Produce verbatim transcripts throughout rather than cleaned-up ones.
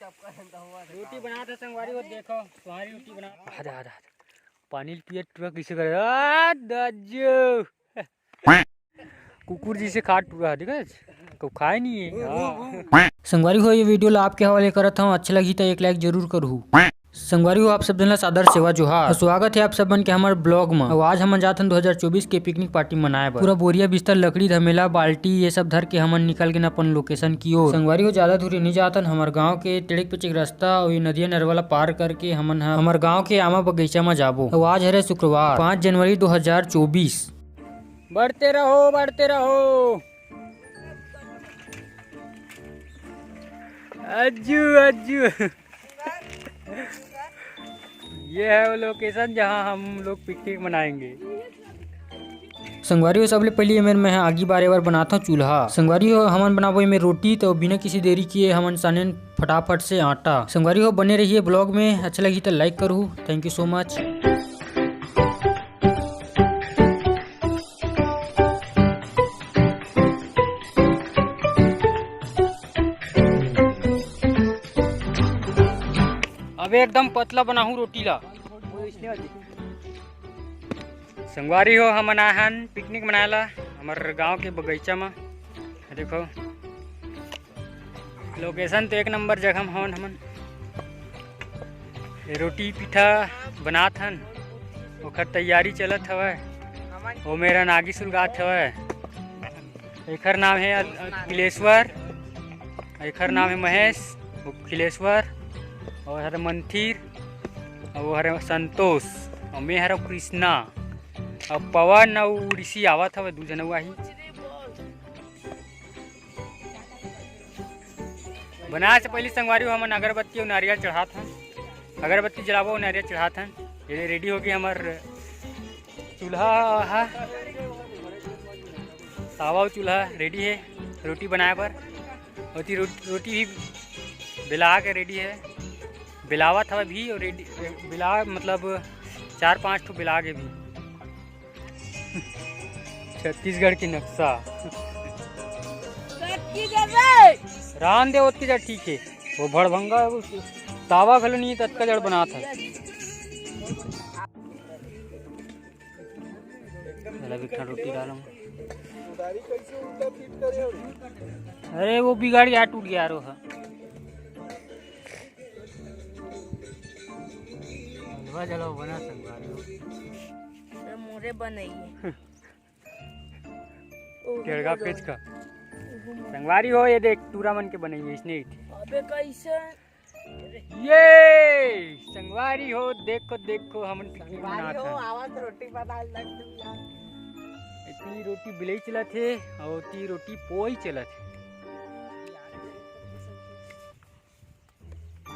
रोटी बनात हे संगवारी हो, देखो, तुम्हारी रोटी बना। अरे, अरे, अरे, पानी ल पिए टुरा कइसे करे? आ, दज्जू। कुकुर जइसे खा टुरा, देखा? कउ खाए नहीं है। हाँ। संगवारी हो, ये video ला आपके हवाले करत हूँ, अच्छा लगी तो एक like जरूर करू। संगवारी हो, आप सब जन ला सादर सेवा जोहार। स्वागत है आप सब मन के हमर vlog म। अउ आज हमन जाथन दो हज़ार चउबीस के picnic party मनाए बर। पूरा बोरिया बिस्तर, लकड़ी, धमेला, बाल्टी, ये सब धर के हमन निकल गेन अपन location की ओर। संगवारी हो, ज्यादा दूरी नहीं जाथन, हमर गांव के तेड़ेक पेचेक रास्ता अउ ये नदिया नरवा ला पार करके हमन ह हमर गांव के आमा बगीचा म जाबो। अउ आज हरे शुक्रवार, पाँच जनवरी दो हज़ार चउबीस। बढ़ते रहो, बढ़ते रहो। अज्जू, अज्जू। ये है वो location जहाँ हम लोग picnic मनाएंगे। संगवारी हो, सबले पहिली एमेर मैं ह आगी बारे बर बनाथंव चूल्हा। संगवारी हो, हमन बनाबो एमेर रोटी, तो बिना किसी देरी किए हमन सानेन फटाफट से आटा। संगवारी हो, बने रहिए vlog में, अच्छा लगी तो like करू। Thank you so much। अबे एकदम पतला बनाहूँ रोटी ला। संगवारी हो, हमन आए हन picnic मनाए ला हमर गांव के बगीचा म। देखो, location तो एक नंबर जगह म हवन हमन। ये रोटी पीठा बनात हन, ओकर तैयारी चलत हवय। ओ मेरन आगी सुलगात हवय। एखर नाम हे अ-, अखिलेश्वर, एखर नाम हे महेश, अखिलेश्वर, अउ हरे मंथिर, अउ हरे संतोष, अउ मैं हरे कृष्णा, अउ पवन अउ ऋषि आवत हवे, दू झन अउ आही। बनाए से पहिली संगवारी हो, हमन अगरबत्ती अउ नारियल चढ़ात हन, अगरबत्ती जलाबो अउ नारियल चढ़ात हन। ये ready होगे हमर चूल्हा हा, तावा अउ चूल्हा ready हे रोटी बनाए बर। ओती रो-, रोटी भी बेला के ready हे, बेलावत हवे भी अउ ready, बेला मतलब चार पांच ठो बेला के भी। छत्तीसगढ़ के नक्शा। रान दे ओतके जा ठीक हे, वो भड़भंगा तावा घलो नहीं हे, ततका जड़ बनात हे। चला, एक ठन रोटी डालूं। अरे, वो बिगड़ गया, टूट गया, रो है। हलवा जलाओ, बना संगवारी हो। अरे, मोरे बनइए। ओ, टेड़गा हो, पेच का। संगवारी हो, ये देख, टूरा मन के बनइए, इसने ही थे। अबे, कैसे? ये संगवारी हो, देखो, देखो, हमन picnic संगवारी मनात हो, हन। आवा तो रोटी बना लग तू यार। इतनी रोटी बिलई चलत हे, अउ ती रोटी पोई चलत हे।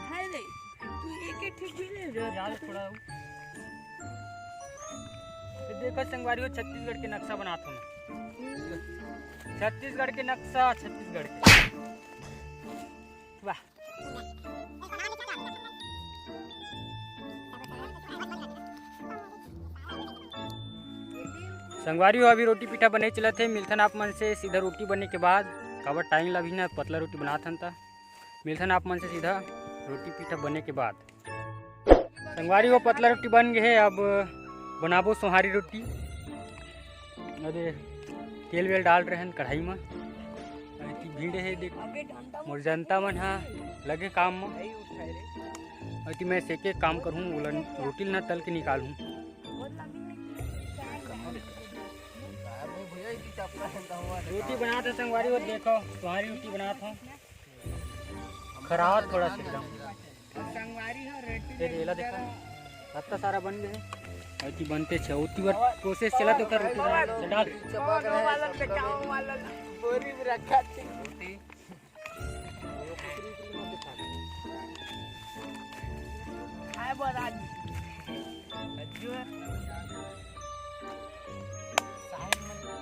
हाय रे, तू एक एक ठीक भी ले रहा। यार, थोड़ा ये देखो संगवारी हो, छत्तीसगढ़ के नक्शा बनात हूँ मैं। छत्तीसगढ़ के नक्शा, छत्तीसगढ़ के। वाह। संगवारी हो, अभी रोटी पीठा बने चलत हे। मिलथन आप मन से सीधा रोटी बने के बाद, काबर टाइम ला भी ना, पतला रोटी बनात हन त। मिलथन आप मन से सीधा रोटी पीठा बने के बाद। संगवारी हो, पतला रोटी बन गे हे, अब बनाबो सोहारी रोटी। अरे, तेल वेल डाल रहे हैं कढ़ाई में। अरे, की भीड़ हे, देख, मोर जनता मन हा लगे काम में। अरे, मैं सेके काम करूँ, ओला रोटी ला ना तल के निकालूँ। रोटी बनात हे संगवारी हो, देखो, सोहारी रोटी बनात हूँ। खराब थोड़ा सा एकदम। संगवारी हो, रोटी ये रेला देखा, अत्ता सारा बन गए। अति बनते छे, ओती बार process चला तो कर रोटी बना, डाल। बोरी में रखा थी। हाय बोला।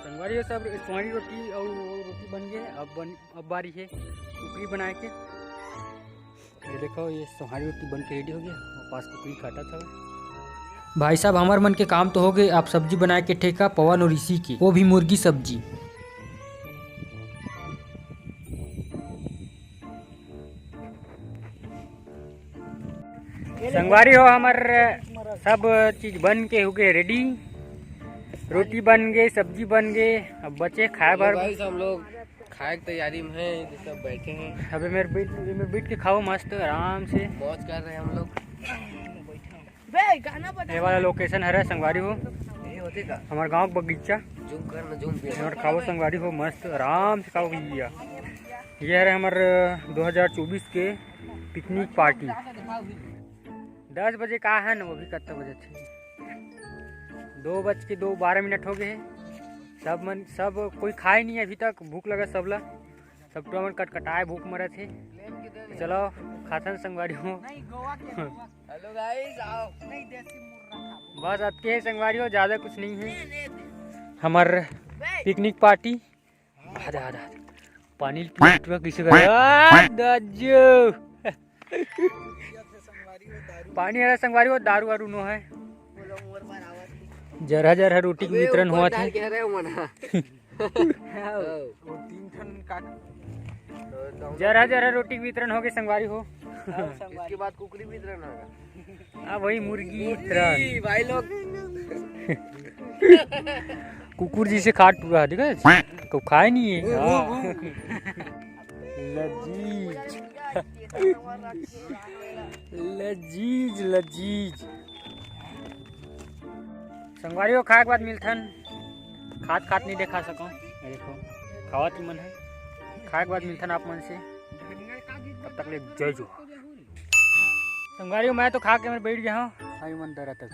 संगवारी हो सब, सोहारी रोटी और रोटी बन गए। अब बन, अब बारी है कुकरी बनाए के। ये देखो, ये सोहारी रोटी बन के ready हो गया। पास कुकरी काटा था। भाई साहब, हमर मन के काम तो हो गए। अब सब्जी बनाए के ठेका पवन और ऋषि के, वो भी मुर्गी सब्जी। संगवारी हो, हमर सब चीज बन के हो गए रेडी। रोटी बन गए, सब्जी बन गए, अब बचे खाए भर। गाइस, हम लोग खाए के तैयारी में हैं, तो सब बैठे हैं। अबे मेरे बीट, मेरे बीट के खाओ मस्त आराम से। मौज कर रहे हैं हम लोग। बे, गाना बजा। ये वाला लोकेशन हरे संगवारी हो, ये होते का? हमार गांव के बगीचा। जूम कर ना, जूम पे। हमार खाओ संगवारी हो, मस्त आराम से खाओ भैया। ये हरे हमार दो हज़ार चउबीस के पिकनिक पार्टी। दस बजे का है ना, वो भी कत्ता बजे थे, दो बज के दो बारह मिनट हो गए हैं। सब मन, सब कोई खाए नहीं अभी तक, भूख लगा सबला। सब टुरा मन कटकटाए भूख मरत हे। चलो खाथन संगवारी हो। हेलो गाइस, आओ। बस अतके है संगवारी हो, ज्यादा कुछ नहीं है। हमार पिकनिक पार्टी। आजा, आजा, आजा। पानी पी टुरा किसे कर? आ, दज्जू। पानी हरे संगवारी हो, दारू वारू नो है। जरहा जरहा रोटी के वितरण हुआ था। जरहा जरहा रोटी के वितरण हो गए संगवारी हो। इसके बाद कुकरी वितरण होगा। अब वही मुर्गी वितरण। भाई लोग। कुकुर जी से खाट टुरा है, देखा? को खाए नहीं है। हाँ। लजीज। लजीज, लजीज। संगवारी हो, खाए के बाद मिलथन। खात खात नहीं देखा सको। ये देखो, खावत ही मन है। खाए के बाद मिलथन आप मन से। तब तक ले जय जोहार। संगवारी हो, मैं तो खा के मैं बैठ गया हूँ। भाई मन डरा तक।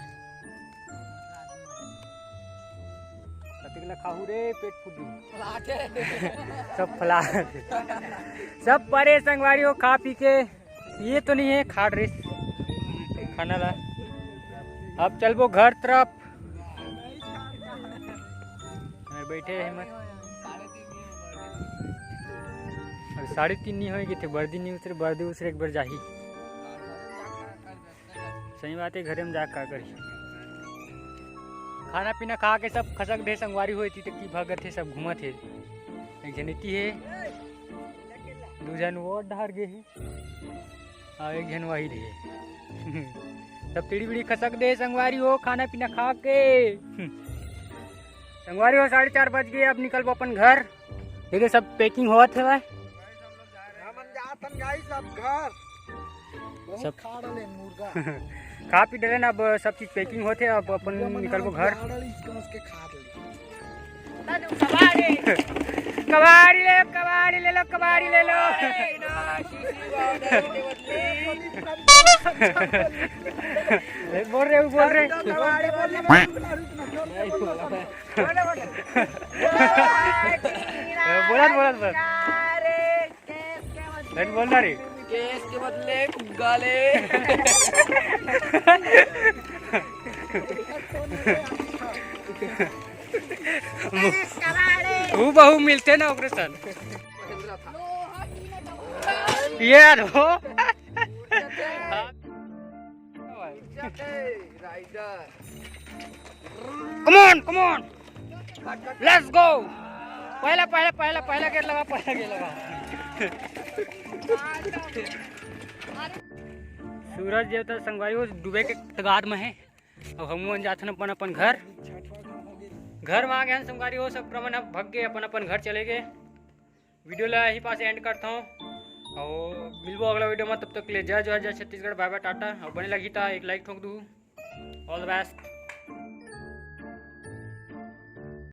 कतिक ला खाहू रे, पेट फूटी। सब फला। सब परे संगवारी हो, खा पी के। ये तो नहीं है खाट रेस खाना ला। अब चलबो घर तरफ। अरे बैठे हैं मत। अरे साढ़े तीन नहीं होएगी थे, बर्दी नहीं उतरे, बर्दी उतरे एक बार जाही। सही बात है, घरे में जा का करी। खाना पीना खा के सब खसक दे संगवारी होए, ती तक की भागत है, सब घूमत है। एक झन इति है, दू झन वो डहर गए है, और एक झन वही रहे। सब तिड़ी बिड़ी खसक दे संगवारी हो, खाना पीना खा के। संगवारी हो, साढ़े चार बज गए, अब निकलबो अपन घर। देखिए सब पैकिंग होत है भाई। हमन जात हन गाइस अब घर। बहुत सब खा डाले मुर्गा। खा पी डाले ना, अब सब चीज पैकिंग होत है, अब अपन एकदम निकलबो घर। खा डाले, इसके उसके खा डाले। कबाड़ी ले लो, कबाड़ी ले लो, कबाड़ी ले लो। बोल रहे, बोल रहे। कबाड़ी बोल रहे। बोलत, बोलत, बोलत। अरे, बोल ना रे। केस के बदले फुग्गा ले। हूबहू मिलते ना ओकरे सन। ये यार हो। Come on, come on, let's go। पहला, पहला, पहला, पहला गेट लगा, पहला गेट लगा। सूरज देवता संगवारी हो डूबे के कगार में है। अब हम मन जाथन अपन, अपन घर। घर में आ गए हैं संगवारी हो, सब प्रमाण अब भग गए, अपन, अपन घर चले गए। वीडियो ला यही पास एंड करता हूँ और मिलबो अगला वीडियो में। तब तक के लिए जय जोहार, जय छत्तीसगढ़, बाय बाय, टाटा। और बने लगी था एक लाइक ठोक दू। All the best।